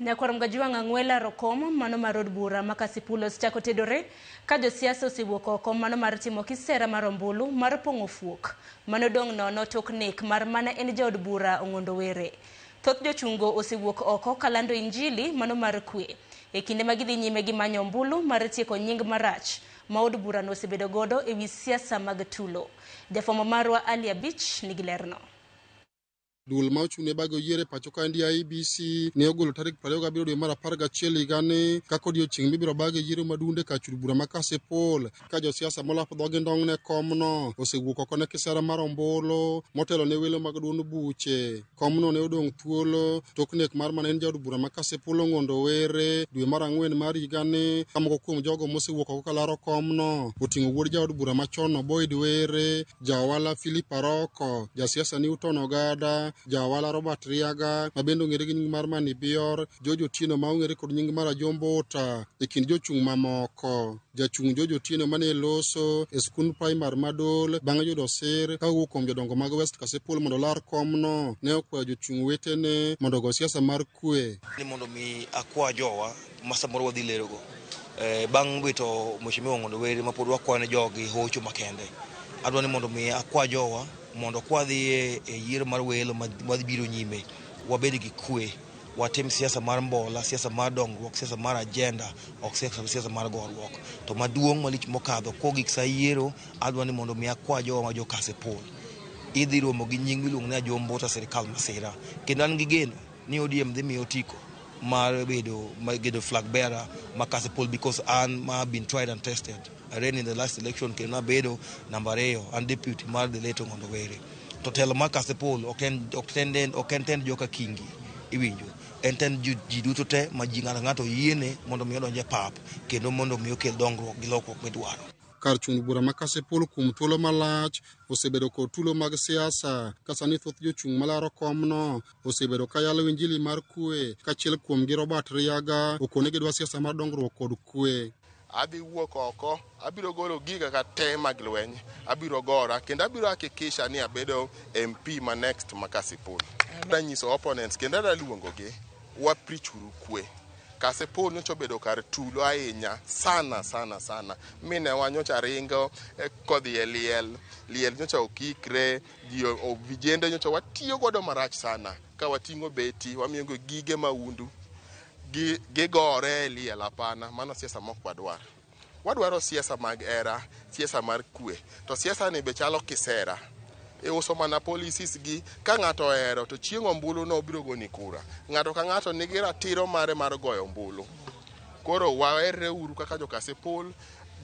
Nyakwar Mgajwang' Ang'wela Rokom mano mar od bura ma Kasipul osechako tedore ka josiasa osewuok oko mano mar timo kisera mar ombulu mar pong'o fuok manodong' nono tok nek mar mana en jaod bura Ong'ondo Were. Thoth jochungo osewuok oko kalando injili mano mar kwe e kinde ma gidhi nyime gi manyo ombulu mar tieko nying marach ma od burano osebedo godo e wi siasa mag tulo. Jafwambo marwa Ali Abich nigi lerno. Duol ma ochung' ne bago yiero e pacho kaendi IEBC ne ogolo tarik 27 dwe mar 11 higani kaka odiochieng' mibiro bage yiero maduong' e kar bura ma Kasipul ka josiasa molap dhogi ndong' ne komno osewuok oko ne kisera mar ombulu motelo ne welo mag duond buche. Komno ne odong' thuolo tok nek mar mane en jaod bura ma Kasipul Ong'ondo Were dwe mar ang'wen mar higani ka moko kuom jogo mosewuok oko kalaro komno oting'o wuod jaod bura machon no Boyd Were, jaohala Philip Aroko, jasiasa Newton Ogada, jaohala Robert Riaga ma bende ong'ere gi nying mar Mani Bior, George Otieno ma ong'ere kod nying mar Ajombo Uta e kind jochung' mamoko. Jachung' George Otieno mane loso e skund primar ma Dol bang' yudo sir ka owuok kuom jodongo mag West Kasipul mondo olar komno ne okwayo jochung' wetene mondo ogo siasa mar kwe. Ni mondo mi akwa jowa ma samoro wadhi lerogo bang' wito Mheshimiwa Ong'ondo Were ma pod wakwayo ne jogi hocho makende. Adwa ni mondo mi akwa jowa mondo kwadhi e yiero mar welo madhi biro nyime wabed gi kwe, watim siasa mar mbola, siasa mar dongruok, siasa mar agenda, ok siasa mar goruok. To maduong' malich mokadho kogik sa yiero adwa ni mondo mi akwa jowa ma jo Kasipul idhi romo gi nying miluongo ni Ajombo Uta sirikal masira kendo an gi geno ni ODM dhi miyo otiko mar bedo gedo flag bearer ma Kasipul because an ma been tried and tested. I ran in the last election kendo nabedo namba ariyo an deputy mar the late Ong'ondo Were. To telo mar Kasipul ok en tend joka Kingi iwinjo en tend ji duto te ma ji ng'ato ng'ato yiene mondo mi odonj e pap kendo mondo mi okel dongruok gi lokruok midwaro. Kar chung' bura ma Kasipul kuom thuolo malach osebedo kod tulo mag siasa ka sani thoth jochung' malaro komno osebedo ka yalo injili mar kwe kaachiel kuomgi Robert Riaga okone gidwa siasa mar dongruok kod kwe. Adhi wuok oko, abiro golo giga ka te mag lweny, abiro gora kendo abiro hakikisha ni abedo MP ma next ma Kasipul. Adwa nyiso opponents kendo adwa luongogi, wa preach uru kwe. Kasipul nyocha obedo kar tulo ahinya sana sana sana. Minewa nyocha ringo kodhi e liel, liel nyocha okikre, ji vijende nyocha watiyo godo marach sana ka wating'o beti, wamiyogo gige maundu, gigore e liel hapana, mano siasa mok wadwar. Wadwaro siasa mag hera, siasa mar kwe. To siasa ni be chalo kisera. Iuso mana policies gi ka ng'ato ohero to chieng' ombulu no obiro goni kura. Ng'ato ka ng'ato nigi ratiro mare mar goyo ombulu. Koro waherre uru kaka jo Kasipul,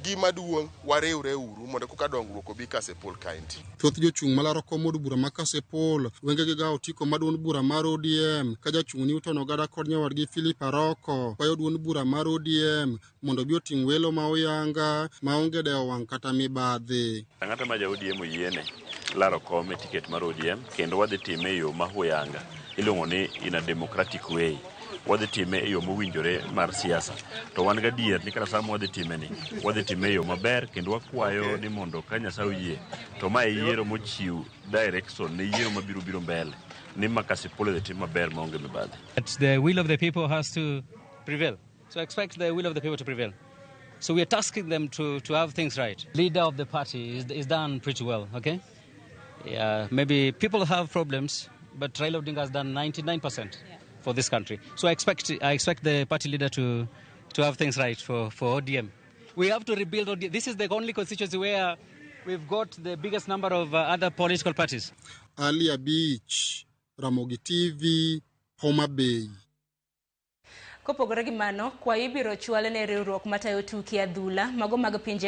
gima duong' wariwre uru mondo koka dongruok obi Kasipul kaendi. Thoth jochung' malaro kom od bura ma Kasipul wengegi ga otiko ma duond bura mar ODM ka jachung' Newton Ogada kod nyawadgi Philip Aroko kwayo duond bura mar ODM mondo obi oting' welo ma oyanga maonge dewo wang' kata mibadhi. Ng'ato ma ja ODM oyiene laro kom e tiket mar ODM kendo wadhi time e yo ma huyanga iluongo ni in a democratic way. Wadhi time e yo mowinjore mar siasa. To wan gadier ni kata sama wadhi time ni, wadhi time e yo maber kendo wakwayo ni mondo ka Nyasaye oyie to ma e yiero mochiw direction ne yiero mabiro biro mbele ni ma Kasipul odhi tim maber maonge mibadhi. The will of the people has to prevail. So expect the will of the people to prevail. So we are tasking them to have things right. Leader of the party is done pretty well, okay? Yeah, maybe people have problems, but Raila Odinga has done 99% for this country. So I expect the party leader to have things right for ODM. We have to rebuild ODM. This is the only constituency where we've got the biggest number of other political parties. Ali Abich, Ramogi TV, Homa Bay. Kopogore gi mano, kwayo ibiro chwal ne riwruok matayo tuke adhula mago mag pinje